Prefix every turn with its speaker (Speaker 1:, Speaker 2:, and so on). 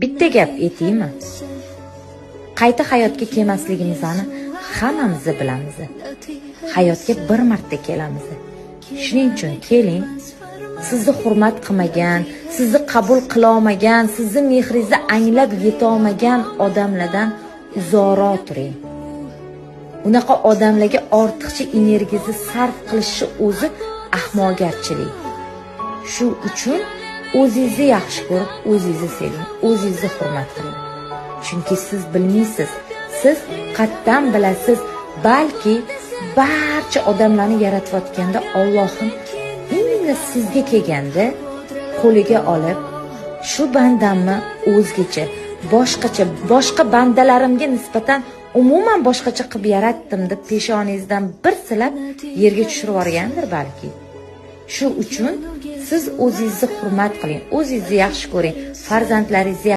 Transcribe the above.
Speaker 1: Bitta gap aytaymi? Qayta hayotga kelmasligimizni hammamiz bilamiz. Hayotga bir marta kelamiz. Shuning uchun keling, sizni hurmat qilmagan, sizni qabul qila olmagan, sizni mehringizni anglab yeta olmagan odamlardan uzoqroq turing. Unaqa odamlarga ortiqcha energiyangizni sarf qilishni o'zi ahmoqgarchilik. Shu uchun o'zingizni yaxshi ko'rib, o'zingizni seving, o'zingizni hurmat qiling. Chunki siz bilmaysiz, siz qatdan bilasiz, balki barcha odamlarni yaratayotganda Allohim именно sizga kelganda qo'liga olib, shu bandamni o'zgacha, boshqacha, boshqa bandalarimga nisbatan umuman boshqacha qilib yaratdim deb peshonangizdan bir silab yerga tushirib yuborgandir balki. Shu uchun siz o'zingizni hurmat qiling, o'zingizni yaxshi ko'ring, farzandlaringizni.